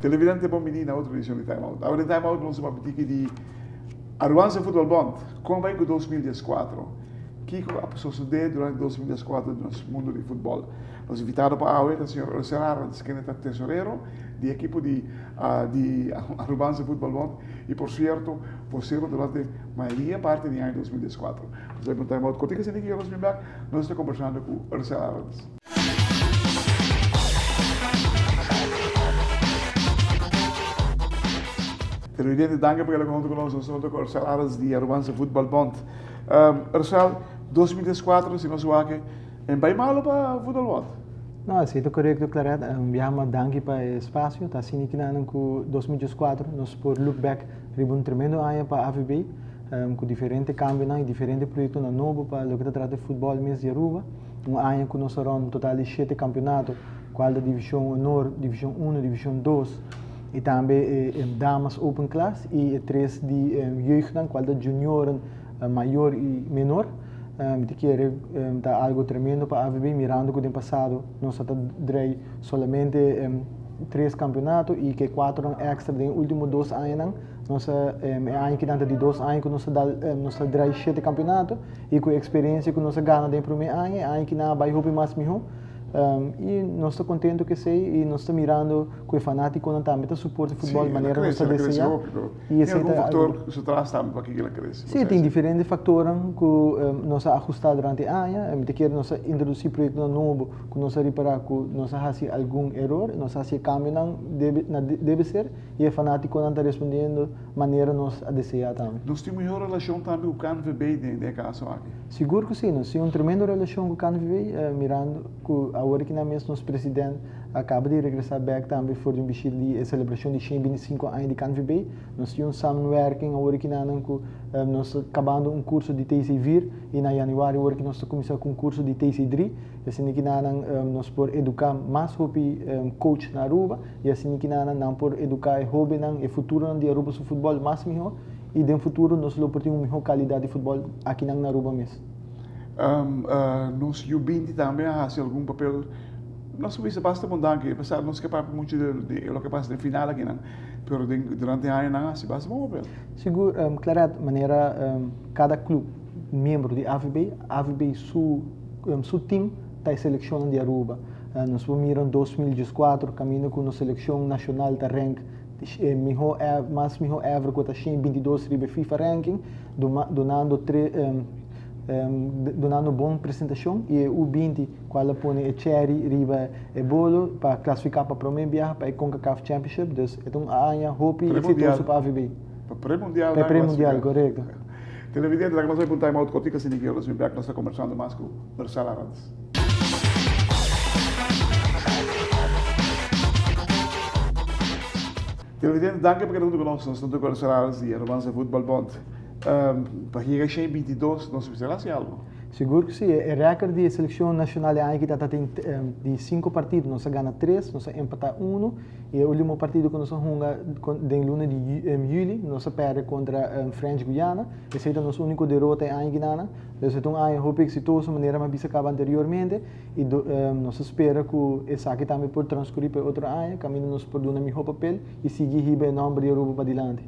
Televidente bon bini na otro edicion di Time Out. Awe den Time Out nos a papia tiki di Aruanse Futbol Bond. Con bai cu 2014? Kico a sosode durante 2014 den nos mundo di futbol? Nos invitado pa awe ta señor Ursel Arends, kende ta tesorero di ekipo di di Arubanse Futbol Bond y por cierto vocero durante mayoria parti di aña 2014. Nos ta pregunta about kote ke senti nos bin bek, nos ta kombersando ku Ursel Arends. Televidente, danki pa keda huntu ku nos. Nos ta huntu ku Ursel Arends di Arubanse Futbol Bond. Ursel, 2014 si nos wak En bai malo pa voetbal wat? No, esei ta korekto Claret. Un biaha mas danki pa e espasio. Ta asina kinanan ku 2014 nos por look back riba un tremendo aña pa AVB ku diferente kambionan i diferente proyektonan nobo pa loke ta trata e futbòl mes di Aruba. Un aña ku nos a rònt un total di shete kampionato, kual ta Divishon Honor, Divishon Uno, Divishon Dos i tambe e Damas Open Class i e tres di jeugdnan kual ta Junioren, Mayor i Menor. Mi ta kere ta algo tremendo pa AVB mirando ku den pasado nos a ta drei solamente tres kampeonato i ke kuatronan èkstra den e ultimo dos añanan. Nos a e aña kinan ta di dos aña ku nos a dal nos a drei shete kampeonato i ku e eksperensia ku nos a gana den e promé aña e aña kinan a bai hopi mas mihó. I nos ta kontento ku esei i nos ta mirando ku e fanátikonan tambe ta suporta futbòl manera nos ta deseá. I esei ta algu. Tin algun faktor ku su tras tambe pa kiko el a krese? Sí, tin diferente faktornan ku nos a ahustá durante e aña. Mi ta kere nos a introdusí proyektonan nobo ku nos a ripará ku nos a hasi algun eror, nos a hasi e kambionan debe na debe ser i e fanátikonan ta respondiendo manera nos a deseá tambe. Nos tin mihó relashon tambe ku KNVB den e kaso aki? Sigur ku sí, nos tin un tremendo relashon ku KNVB, mirando ku awor aki nan mes nos president a kaba di regresá bèk tambe for di un bishita di e selebrashon di 125 aña di KNVB. Nos tin un samenwerking awor aki nan ku nos ta kabando un kurso di TC vir i na yanüari awor aki nos ta kuminsá ku un kurso di TC dri. Asina ki nan nos por eduká mas hopi coach na Aruba i asina ki nan nan por eduká e hóbennan, e futuronan di Aruba su futbòl mas mihó i den futuro nos lo por tin un mihó kalidat di futbòl akinan na Aruba mes. Nos yu binti tambe a hasi algun papel, nos a bisa basta bon danki, apesar nos ke papia muchu di loke pasa den final akinan, pero den durante e añanan a hasi basta bon papel. Sigur, Claret, manera kada club miembro di AVB, AVB su su team ta e seleccionnan di Aruba. Nos por mira en 2014 caminda cu nos seleccion nacional ta rank e miho mas miho ever cu ta 122 riba e FIFA ranking, dunando dunando bon presentacion y e U20 cual a pone e cherry riba e bolo pa clasifica pa prome biaha pa e Concacaf Championship. Dus e ta un aña hopi exitoso pa AVB. Pa pre-mundial. Pa pre-mundial, corecto. Televidente, laga nos bai pa un time out cortico asina ki nos bin bek nos ta conversando mas cu Marcel Arends. Televidente, danki pa keda huntu ku nos. Nos ta huntu ku Marcel Arends di Arubanse Voetbal Bond. Pa yega 122 nos mester hasi algo. Sigur ku si. E record di e selekshon nashonal e aña aki ta tin di sinku partido nos a gana tres, nos a empatá uno i e ultimo partido ku nos a hunga den luna di yüli nos a pèrdè kontra French Guyana. Esei ta nos úniko derota e aña aki nan. Entonces e ta un aña hopi eksitoso manera mi a bisa kaba anteriormente i nos a spera ku esaki tambe por transkurí pa e otro aña kaminda nos por duna mihó papel i sigui hiba e nòmber di Aruba padilanti.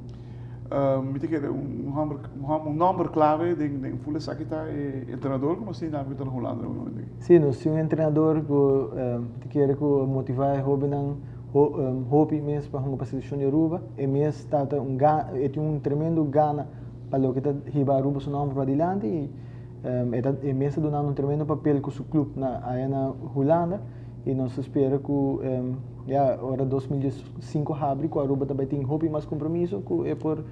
Mi ta kere un homber, un nomber clave den den ful esaki ta e entrenador ku nos tin tambe ku ta na Hulanda na momento aki. Sí, nos tin un entrenador ku mi ta kere ku a motivá e hóbennan hopi mes pa hunga pa selekshon di Aruba. E mes ta ta un e tin un tremendo gana pa loke ta hiba Aruba su nomber padilanti i e ta e mes ta dunando un tremendo papel ku su club na aya na Hulanda i nos ta spera ku ya ora 2015 habri ku Aruba ta bai tin hopi mas kompromiso ku e por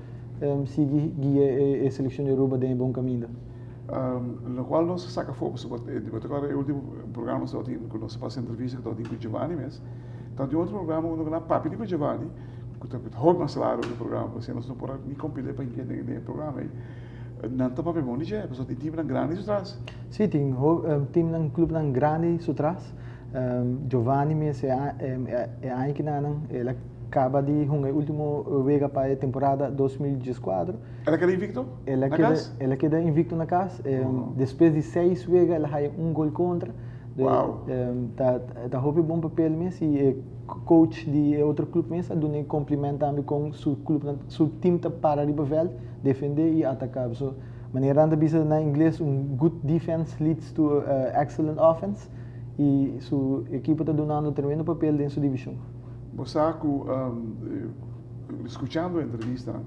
sigui guia e selekshon di Aruba den e bon kaminda. Lokual nos a saka afó pasobra bo ta kòrda e ultimo programa nos tabatin ku nos a pasa entrevista ku tabatin ku Giovanni mes tabatin otro programa unda ku nan a papia di ku Giovanni ku ta hopi mas largu e programa pasobra nos no por a ni kompil'é pa hende den e programa ei nan ta papia bon di dje pasobra tin timnan grandi su tras. Sí tin timnan klubnan grandi su tras. Giovanni mes e aña kinanan el a kaba di hunga e ultimo wega pa e temporada 2014. El a keda invicto na kas? El a keda invicto na kas. Despues di seis wega el a haya un gol kontra. Wow. Ta hopi bon papel mes i e coach di e otro club mes a duna e compliment tambe kon su club su team ta para riba veld, defende i ataka. So manera nan ta bisa na ingles un good defense leads to excellent offense i su ekipo ta dunando tremendo papel den su divishon. Bo sa ku skuchando e entrevistanan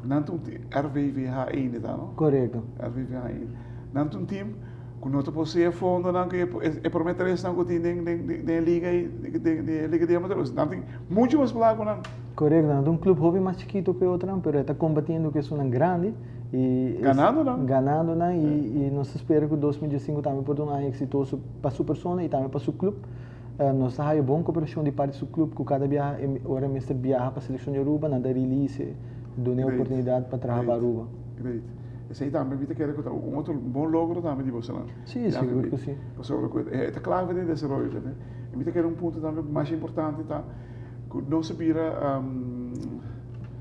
nan ta un RVVH einde ta no? Korekto. RVVH einde. Nan ta un team ku no ta posee fondonan ku e prome tresnan ku tin den den e liga ei den e liga di amateur. Nan tin muchu mas plaka ku nan. Korekto, nan ta un club hopi mas chikito ku e otronan pero e ta kombatiendo ku esunnan grandi i Ganando nan. Ganando nan i nos ta spera ku 2015 tambe por ta un aña eksitoso pa su persona i tambe pa su club. Nos ta haya bon koperashon di parti su club ku kada biaha ora e mester biaha pa selekshon di Aruba nan ta release e, duna e oportunidat pa traha pa Aruba. Great. Esei tambe mi ta kere ku ta un otro bon logro tambe di bosonan. Sí, sigur ku sí. Pasobra ku e ta klave den desaroyo tambe. I mi ta kere un punto tambe mas importante ta ku nos a bira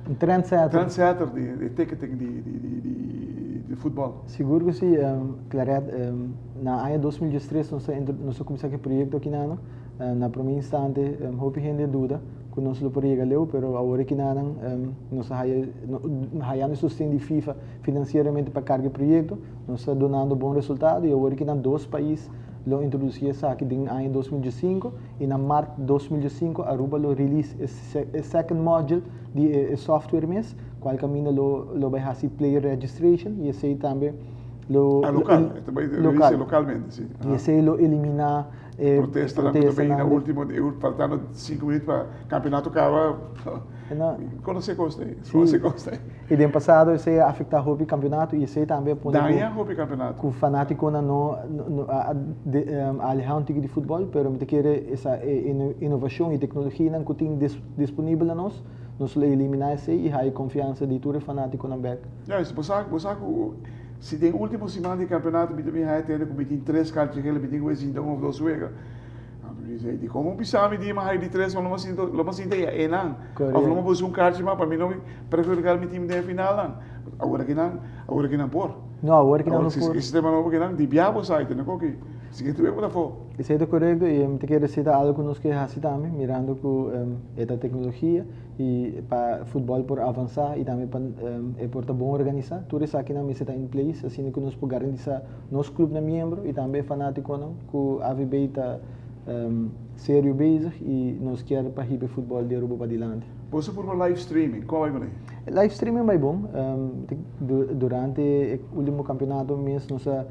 Un trendsetter. Trendsetter di ticketing di futbol. Sigur ku sí, Claret. Na aña 2013 nos a nos a kuminsá ku e proyekto akinanan. Na promé instante hopi hende a duda ku nos lo por yega leu, pero awor akinanan nos a haya hayando e sosten di FIFA finansieramente pa karga e proyekto. Nos ta dunando bon resultado i awor akinan dos pais lo introdusí esaki den aña 2015 i na mart 2015 Aruba lo release e second module di e software mes, kual kaminda lo bai hasi player registration i esei tambe lo Ah, local. E ta bai local. localmente, si. I esei lo eliminá e protestanan ku ta bin na último, faltando sinku minüt pa kampionato kaba. Konosé kos ei, konosé kos ei. I den pasado esei a afektá hopi kampionato i esei tambe a pone Daña hopi kampionato. Ku fanátikonan no a alehá un tiki di futbòl, pero mi ta kere esa e inovashon i teknologianan ku tin disponibel na nos, nos lo eliminá esei i haña konfiansa di tur e fanátikonan bèk. Juist, bo sa, bo sa ku si den último siman di kampionato mi ta bin haña tende ku mi tin tres karchi gele, mi tin ku e sinta un òf dos wega. Mi bisa, di komo bisa mi di mi haña di tres, ma lo mi sinta, lo mi sinta ya einan. Òf lo mi buska un karchi mas pa mi no perhudiká mi tim den e finalnan. Awor aki nan, awor aki nan por. No, awor aki nan no por. E sistema nobo aki nan, di bia bo sa, i tene koki. Si ke tuve bo ta afó. Esei ta korekto i mi ta kere esei ta algu ku nos ke hasi tambe, mirando ku e ta teknologia i pa futbòl por avansá i tambe pa e por ta bon organisá. Tur esakinan mester ta in place asina ku nos por garantisá nos klupnan miembro i tambe e fanátikonan ku AVB ta serio bezig i nos kier pa hiba e futbòl di Aruba padilanti. Boso purba live streaming, kon bai kuné? Live streaming bai bon. Durante e último kampionato mes nos a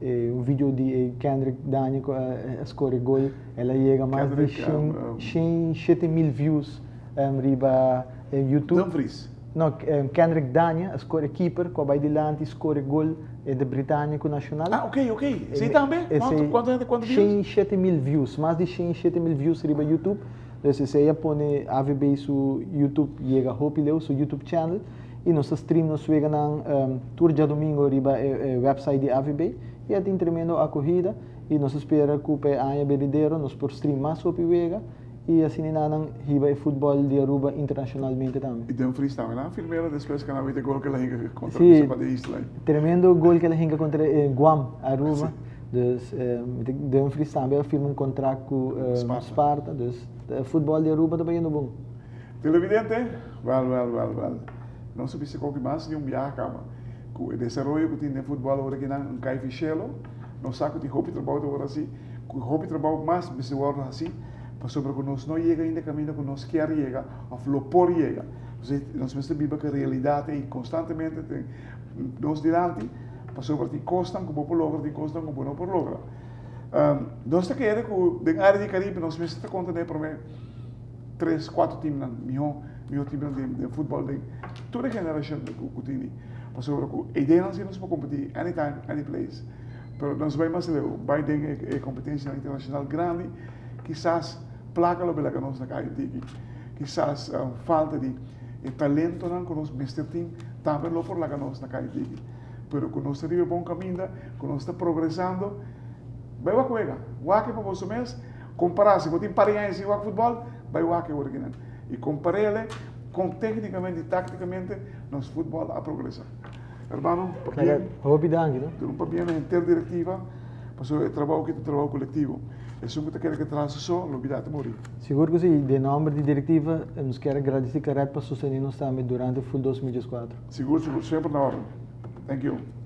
un video di e Kendrick Dania ku a score gol, el a yega mas di 107 mil views riba YouTube. Dumfries? No, Kendrick Dania a score, keeper ku a bai dilanti score gol entre Britania ku Nacional. Ah, ok, ok. Esei tambe? Kuantu, kuantu hende, kuantu views? 107 mil views, mas di 107 mil views riba YouTube. Dus esei a pone AVB su YouTube yega hopi leu, su YouTube channel. I nos ta stream nos weganan tur djadumingu riba e website di AVB. I a tin tremendo akohida i nos ta spera ku pa e aña benidero nos por stream mas hopi wega i asina nan hiba e futbòl di Aruba internashonalmente tambe. I Dumfries tambe nan firmero despues ku nan wit e gol ku el a hinka kontra Bisop di Isla. Tremendo gol ku el a hinka kontra Guam, Aruba. Dus Dumfries tambe a firma un kontrakt ku Sparta. Dus futbòl di Aruba ta bayendo bon. Televidente, wèl, wèl, wèl, wèl. Nos a bisa koki mas di un biaha kaba ku e desaroyo ku tin den futbòl ora ki nan un kai fi shelo. Nos sa ku tin hopi trabou ta wòrdu hasi, ku hopi trabou mas mester wòrdu hasi pasobra ku nos no yega ainda kaminda ku nos kier yega òf lo por yega. Nos mester biba ku e realidat ei konstantemente den nos dilanti pasobra tin kosnan ku bo por logra, tin kosnan ku bo no por logra. Nos ta kere ku den área di Karibe nos mester ta konta den e promé tres, kuater timnan mihó, mihó timnan den futbòl den tur e generashon ku tini. Pasobra ku e ideanan si nos por kompetí anytime, any place. Pero nos bai mas leu, bai den e kompetensianan internashonal grandi, kisas plaka lo belaga nos na kai un tiki. Kisas falta di e talentonan ku nos mester tin tambe lo por laga nos na kai un tiki. Pero ku nos ta riba e bon kaminda, ku nos ta progresando. Bai wak wega. Wak pa boso mes. Kompará, si bo tin par di aña sin wak futbòl, bai wak e original. I kompar'é kon téknikamente i táktikamente nos futbòl a progresá. Hermano, pabien. Hopi danki, no? Duna un pabien na henter direktiva, pasobra e trabou aki ta un trabou kolektivo. Esun ku ta kere ke traha su so, lo bida ta muri. Sigur ku si. Den nòmber di direktiva, nos kier a gradisí Claret pa sostené nos tambe durante ful 2014. Sigur, sigur. Semper na órden. Thank you.